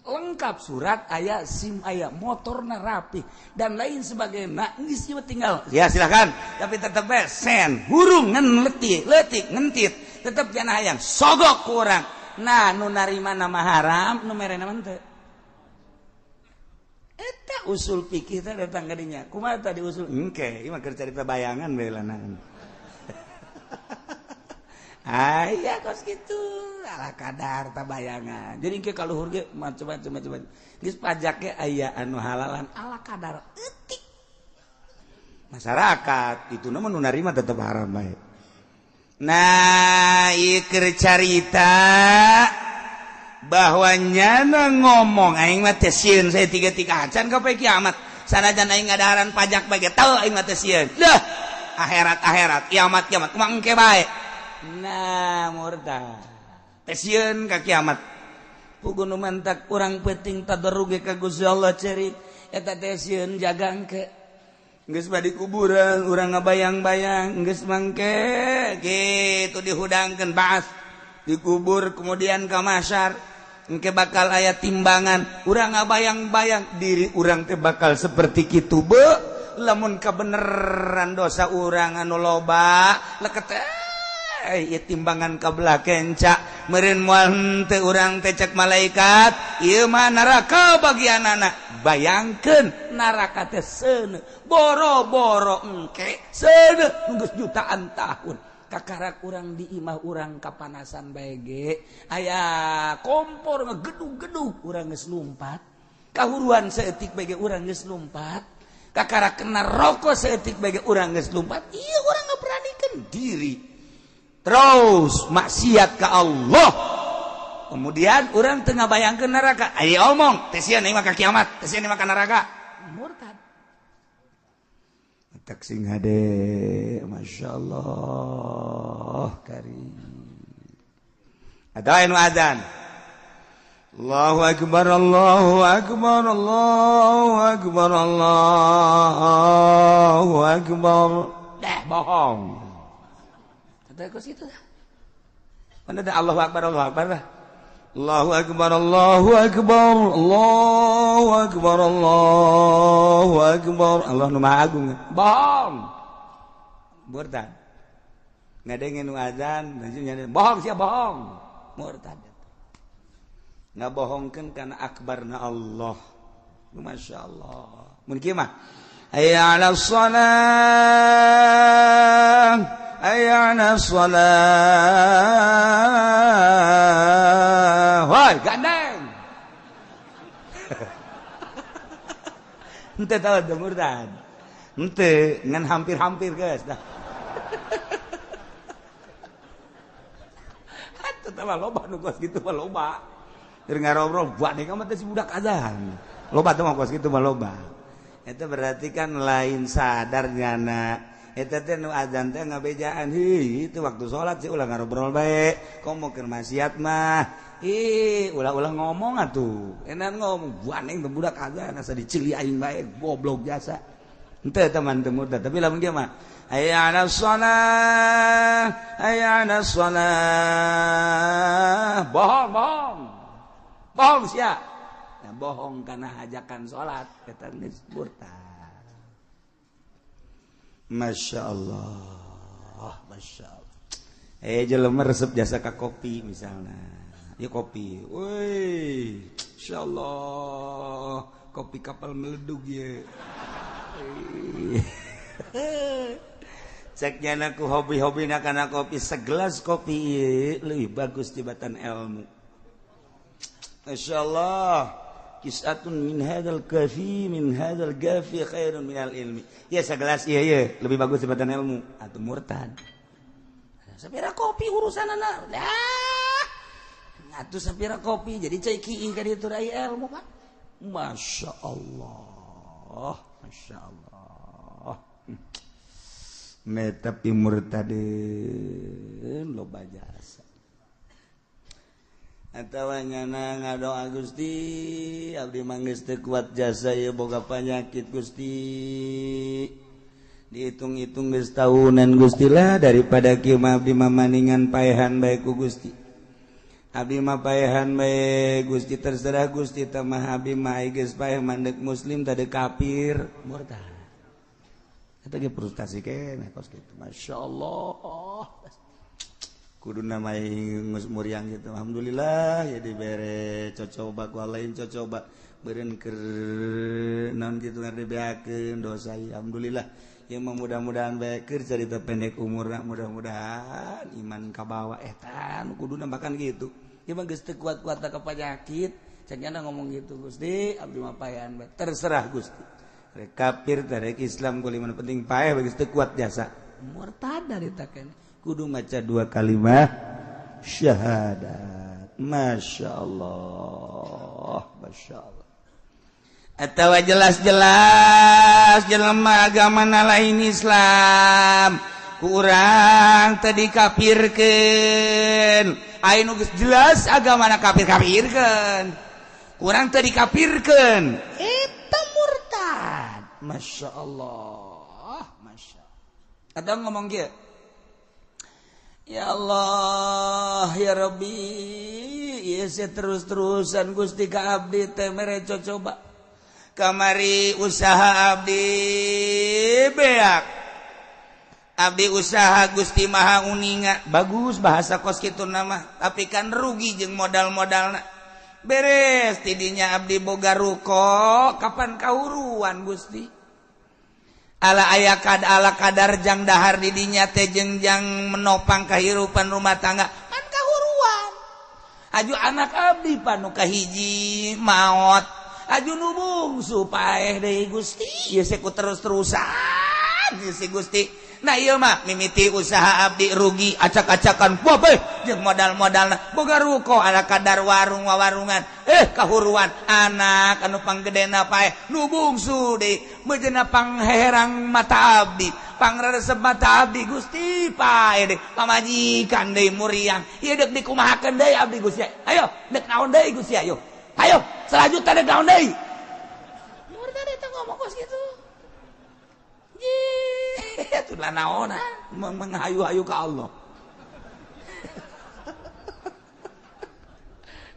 lengkap surat aya, SIM aya, motorna rapi dan lain sebagainya. Geus ieu tinggal ya silakan, tapi tetep bae sen hurung ngan letik, letik ngentit, tetep jangan hayang sogok ku urang. Nah, nu narima nama haram, nu mere nama henteu. Eta usul fikih teh datang ka dinya. Kumaha tadi usul? Engke, ieu mah keur carita bayangan bae lanaan. Aya kos kitu, ala kadar ta bayangan. Jadi engke ka luhur ge macam-macam macam. Geus pajak ge aya anu halalan ala kadar eutik. Masyarakat itu mah nu narima tetep haram bae. Nah, ieu keur carita bahwa nyana ngomong aing mah teh sieun saya tiga-tiga acan ka poe kiamat. Sanajan aing ngadaharan pajak bae ge teu aing mah teh sieun. Dah, akhirat-akhirat, kiamat-kiamat kumaha engke bae. Nah, murtad. Teh sieun ka kiamat. Puguh nu mantak urang peuting tadarruge ka Gusti Allah cerik eta teh sieun jaga engke. Geus badi kuburan urang ngabayang-bayang geus mangke kitu dihudangkeun baas dikubur kemudian ka mahsyar engke bakal aya timbangan urang ngabayang-bayang diri urang teh bakal seperti kitu be lamun kabeneran dosa urang anu loba leket ieu timbangan ka belah kenca meureun moal henteu urang teh cek malaikat ieu mah neraka bagianana. Bayangkeun neraka teh seuneu boro-boro engke seuneu geus jutaan tahun kakarak urang di imah urang kapanasan bae ge aya kompor ngegedug-gedug urang geus lumpat kahuruan saeutik bae ge urang geus lumpat kakarak kena rokok saeutik bae ge urang geus lumpat ieu urang ngaberanikeun diri terus maksiat ka Allah. Kemudian orang tengah bayangkeun neraka, ayo omong, teh sieun mah ka kiamat, teh sieun mah ka neraka. Murtad. Tak sing hade, masyaallah karim. Ada anu azan. Allahu akbar, Allahu akbar, Allahu akbar, Allahu akbar. Dah bohong. Kata kos kitu dah. Mana ada Allahu akbar, Allahu akbar dah. Allahu akbar, Allahu akbar, Allahu akbar, Allahu akbar. Allah nu maha agung. Bohong. Murtad. Ngadengin nu azan, bohong sia bohong. Murtad. Ngabohongkeun kana akbarna Allah. Masya Allah. Mun kieu mah hayya 'alas shalah, hayya 'alas shalah. Woi, gandeng. Henteu tahu teu murtad. Henteu ngan hampir-hampir geus dah. Atuh teh loba nu kos kitu mah loba. Keur ngarobrol buat deui mah teh si budak azan. Loba teh mah kos kitu mah loba. Eta berarti kan lain sadar nyana. Eta teh nu azan teh ngabejaan, heuh itu waktu salat sih ulah ngarobrol bae. Komo keur maksiat mah. Ih, ulah-ulah ngomong atuh. Enak ngomong buaneng teh budak azan asa dicili aing bae, goblok jasa. Henteu teman teu murtad, tapi lamun dia mah hayya 'alas shalah, hayya 'alas shalah. Bohong, bohong. Bohong sia. Nah, bohong karena hajakan salat eta geus murtad. Masya Allah, Masya Allah. Jelema resep jasa ka kopi misalnya. Ya kopi. Woi, Masya Allah, kopi kapal meledug ye. Cek nyana ku hobi-hobi na kana kopi, segelas kopi ieu leuwih bagus tibatan ilmu. Masya Allah, kisatun min hadzal kafi min hadzal gafi khairun minal ilmi. Ya segelas ieu ye lebih bagus tibatan ilmu atuh murtad. Sapira kopi urusanana. Dah. Atuh sapira kopi jadi cai kiing ka ditu rai ilmu Pak. Masya Allah, Masya Allah. Tapi murtadin loba jasa. Atawa nyana ngadoa Gusti, abdi mah geus teu kuat jasa ieu boga panyakit Gusti. Dihitung-hitung geus tahunan Gusti lah daripada kieu mah abdi mah maningan paehan bae ku Gusti. Abdi mah paehan bae Gusti terserah Gusti teh mah abdi mah geus paeh mandek muslim tadi kafir murtad. Eta ge frustasi keneh kos kitu. Masya Allah. Kudu namai geus muriang gitu. Alhamdulillah ya dibere cocoba ku lain cocoba beureun keur naon kitu ngadebeakeun dosa. Alhamdulillah. Ya mudah-mudahan bae keur carita pendek umurna mudah-mudahan iman kabawa eta nu kuduna bahkan gitu. Ieu mah geus teu kuat-kuat ka panyakit, cek nyana ngomong gitu Gusti, abdi mah paehan bae. Terserah Gusti. Rek kafir rek Islam kuliman penting paeh geus teu kuat jasa. Murtad dari taken. Kudu maca dua kalimat syahadat. Masya Allah, Masya Allah. Atawa jelas-jelas jelema agama lain Islam kurang tadi kafirkeun. Aya nu geus jelas agamana kafir-kafirkeun. Kurang tadi kafirkeun. Eta murtad. Masya Allah, Masya Allah. Ada ngomong kieu. Ya Allah, ya Rabbi, ieu terus-terusan Gusti ka abdi teh mere cocoba. Kamari usaha abdi beak. Abdi usaha Gusti Maha Uninga. Bagus bahasa kos kitu nama, tapi kan rugi jeung modal-modalna. Beres tidinya abdi boga ruko, kapan kahuruan Gusti? Ala aya kad ala kadar jang dahar didinya teh jeung jang menopang kehidupan rumah tangga, kan kahuruan. Aju anak abdi panu kahiji maot. Aju nu bungsu paeh deui Gusti, ieu ku terus-terusan ieu si Gusti. Nah ieu mah mimiti usaha abdi rugi acak-acakan bobeh jeung modal-modalna boga ruko ala kadar warung wawarungan kahuruan anak anu panggedena paeh nu bungsu deui meujeuna pangherang mata abdi pangresep mata abdi Gusti paeh deui pamajikan deui muriang ieu deuk dikumahakeun deui abdi Gusti ayo deuk naon deui Gusti ayo ayo selanjutnya deuk naon deui murtad eta ngomong kos kitu. Itulah naona menghayu-hayu ke Allah.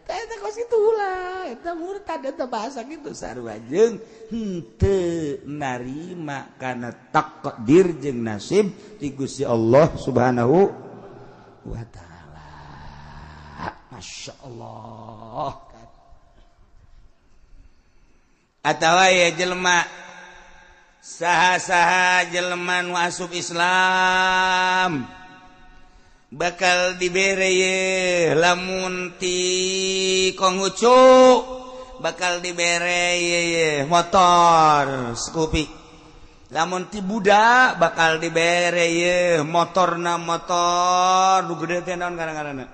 Eta kos kitu ulah, eta murtad eta bahasa kitu sarua jeung henteu narima kana takdir jeung nasib ti Gusti Allah Subhanahu wa taala. Masya Allah. Atawa ya jelema saha-saha jelema nu asup Islam bakal dibere ye lamun ti Konghucu bakal dibere ye motor Scoopy, lamun ti Buddha bakal dibere ye motorna motor nu gede teh naon ngaranna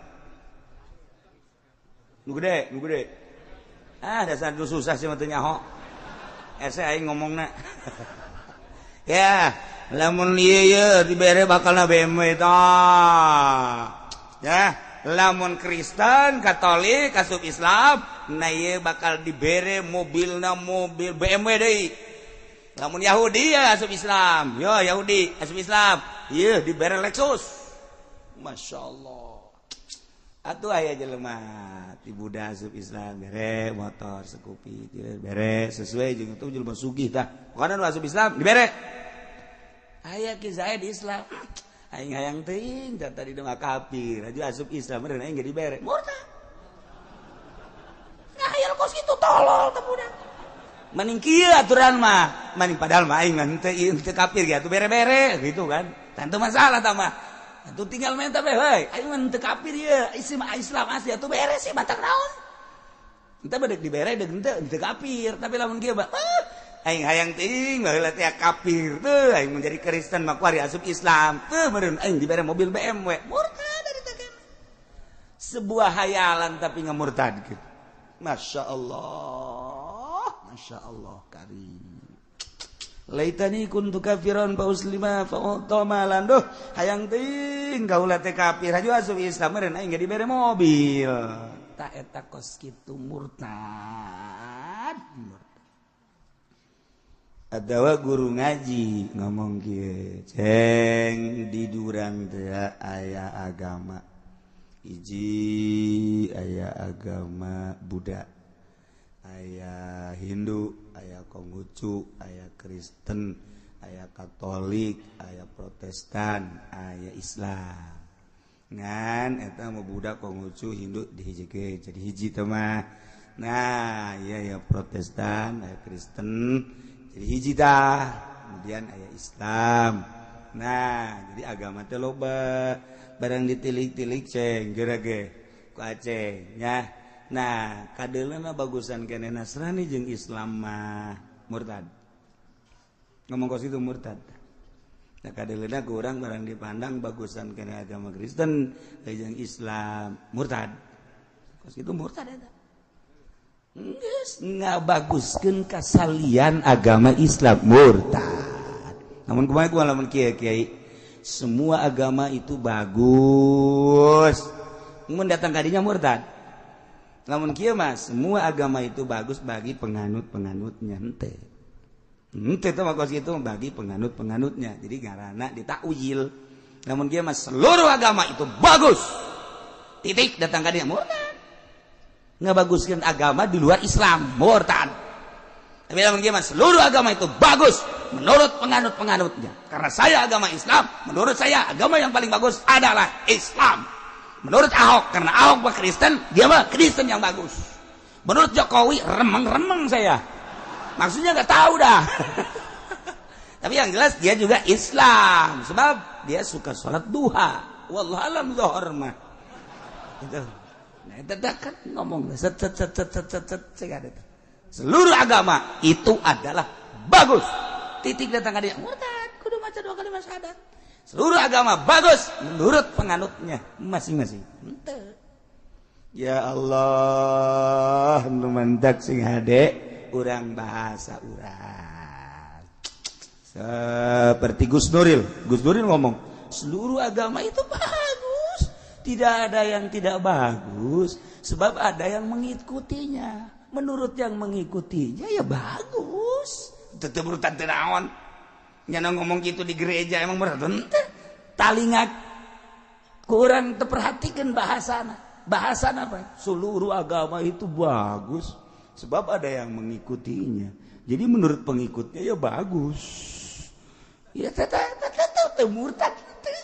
nu gede ah dasar nu susah sih mah teu nyaho. Ese aing ngomongna. Ya, lamun ieu ye dibere bakalna BMW tah. Ya, lamun Kristen, Katolik, asup Islam, nah ieu bakal dibere mobilna mobil BMW deui. Lamun Yahudi ya asup Islam, yo Yahudi asup Islam, ieu dibere Lexus. Masya Allah. Atuh aya jelema ti Buddha asup Islam bere motor Scoopy, bere sesuai jeung itu jelema sugih tah. Pokona nu asup Islam dibere. Aya ki Zaid Islam. Aing hayang teuing tah tadi mah kafir, aju asup Islam meureun aing ge dibere. Murtad. Ngahayal kos kitu tolol teh budak. Mending kieu aturan mah, mending padahal mah aing mah henteu henteu kafir ge atuh bere-bere gitu kan. Tentu masalah tah mah. Atuh tinggal minta be heuy, aing mah henteu kafir ieu, isi mah Islam asli atuh bere sih batak naon. Henteu bedek dibere deuk henteu henteu kafir, tapi lamun kieu mah aing hayang teuing baheula teh kafir teu aing menjadi Kristen mah kuari asup Islam teu meureun aing dibere mobil BMW. Murtad dari teh. Sebuah hayalan tapi ngamurtad gitu. Masya Allah, Masya Allah karim. Laitani kuntu kafiran fa uslima fa utamalan duh hayang teuing kaula teh kafir aju asup Islam meureun aing ge dibere mobil. Ta eta kos kitu murtad. Adawa guru ngaji ngomong kieu, ceng di durang teh aya agama. Hiji aya agama Buddha, aya Hindu, aya Konghucu, aya Kristen, aya Katolik, aya Protestan, aya Islam. Ngan eta mah Buddha, Konghucu, Hindu dihijikeun jadi hiji teh mah. Nah, iya ya Protestan, aya Kristen jadi hiji tah. Kemudian aya Islam. Nah, jadi agama teh loba. Barang ditilik-tilik ceng geura ge ku Aceh nya. Nah, kadeulana bagusan keneh Nasrani jeung Islam mah murtad. Ngomong kos itu murtad. Nah, kadeulana ku urang barang dipandang bagusan keneh agama Kristen jeung Islam murtad. Kos itu murtad eta. Geus ngabaguskeun kasalian agama Islam murtad. Namun kumaha ku lamun kieu kiai semua agama itu bagus. Mun datang kadinya murtad. Lamun kieu mah semua agama itu bagus bagi penganut-penganutnya henteu. Henteu teh mah kos kitu bagi penganut-penganutnya. Jadi ngaranna ditakwil. Lamun kieu mah seluruh agama itu bagus. Titik datang kadinya murtad. Ngabaguskeun agama di luar Islam murtad. Tapi lamun kieu mah seluruh agama itu bagus menurut penganut-penganutnya. Karena saya agama Islam, menurut saya agama yang paling bagus adalah Islam. Menurut Ahok, karena Ahok mah Kristen, dia mah Kristen yang bagus. Menurut Jokowi, remeng-remeng saya. Maksudnya nggak tahu dah. Tapi yang jelas dia juga Islam, sebab dia suka sholat duha. Wallahu alam zuhur mah. Gitu. Nah, itu kan ngomong set set set set set set set, set. Seluruh agama itu adalah bagus. Titik datang ka dia murtad, kudu maca dua kali syahadat. Seluruh agama bagus menurut penganutnya masing-masing. Henteu. Ya Allah, nu mantak sing hade urang bahasa urang. Seperti Gus Nuril. Gus Nuril ngomong, seluruh agama itu bagus. Tidak ada yang tidak bagus, sebab ada yang mengikutinya. Menurut yang mengikutinya ya bagus. Tetep murtad teu naon. Nyana ngomong gitu di gereja emang murtad henteu. Talinga kurang terperhatikan bahasana. Bahasana apa? Seluruh agama itu bagus sebab ada yang mengikutinya. Jadi menurut pengikutnya ya bagus. Ya teteh murtad teh.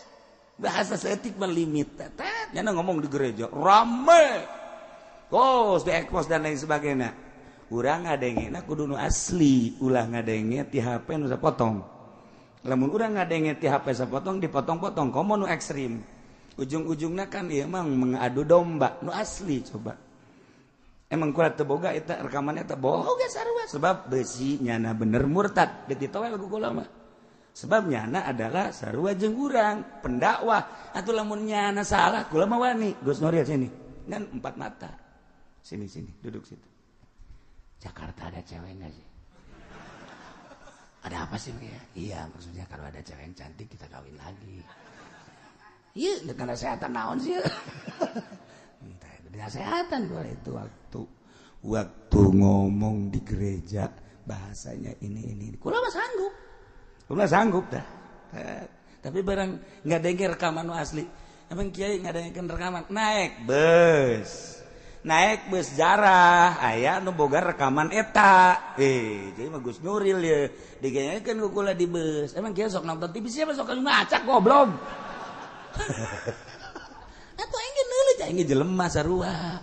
Bahasa seetik melimit teteh. Nyana ngomong di gereja rame. Kos di ekpos dan lain sebagainya. Urang ngadengena kudu nu asli, ulah ngadenge ti HP nu sapotong. Lamun urang ngadenge ti HP sapotong dipotong-potong komo nu ekstrim. Ujung-ujungna kan ieu mah mengadu domba nu asli coba. Emang kuat teu boga eta rekaman eta boga sarua sebab besi nyana bener murtad deuk ditowel ku kula mah. Sebab nyana adalah sarua jeung urang pendakwah atuh lamun nyana salah kula mah wani. Gus Nuril sini ngan empat mata. Sini sini duduk situ. Jakarta ada cewek enggak sih? Ada apa sih ya? Iya, maksudnya kalau ada cewek yang cantik kita kawin lagi. Iya, dengan kesehatan naon sih? Kesehatan gua itu waktu ngomong di gereja bahasanya ini. Kula mah sanggup. Kula sanggup dah. Tapi barang nggak denger rekaman asli. Emang kiai nggak dengerin rekaman, naik bus. Naik bus jarah aya nu boga rekaman eta. Jadi mah Gus Nuril ya digenyekeun ku kula di bus. Emang kieu sok nonton TV siapa sok ngacak goblok. Atuh aing ge neuleut aing ge jelema sarua.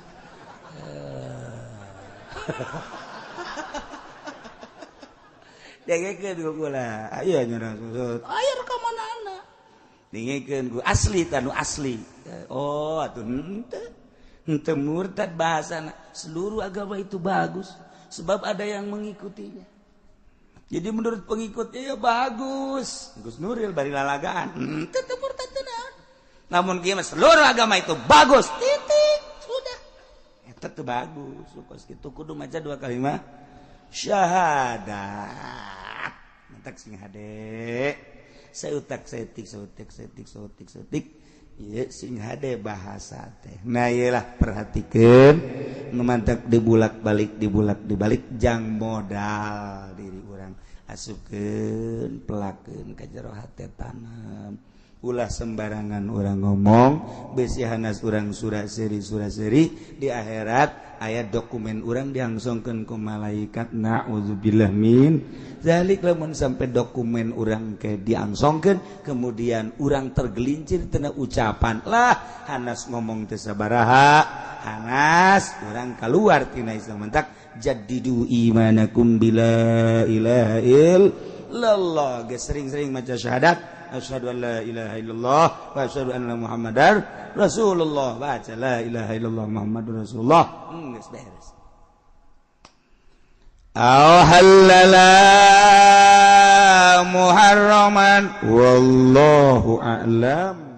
Dengekeun ku kula. Aya nya susut. Aya rekamanana. Dengekeun ku asli tanu asli. Oh atuh henteu. Henteu murtad bahasana. Seluruh agama itu bagus sebab ada yang mengikutinya. Jadi menurut pengikutnya ya bagus. Gus Nuril bari lalagaan. Henteu teu murtad teu naon. Namun kieu mah seluruh agama itu bagus. Titik. Sudah. Eta teu bagus. Kos kitu kudu maca dua kalimat syahadat. Mentak sing hade. Sautak saeutik sautik saeutik sautik saeutik. Ieu sing hade bahasa teh. Nah ieu lah perhatikeun nu mantak dibulak-balik dibulak-dibalik jang modal diri urang asupkeun pelakeun ka jero hate tanam. Ulah sembarangan orang ngomong besi hanas urang surat seri di akhirat ayat dokumen urang diangsongkeun ku malaikat. Na'udzubillah min zalik. Lamun sampai dokumen urang ke diangsongkeun kemudian urang tergelincir tina ucapan lah hanas ngomong teu sabaraha hanas urang keluar tina Islam. Mentak jaddidu imanakum bila ilaha illallah. Geus sering-sering maca syahadat asyhadu an la ilaha illallah wa asyhadu anna muhammadar rasulullah. Baca la ilaha illallah muhammadur rasulullah. Geus beres. Aw halala muharraman wallahu a'lam.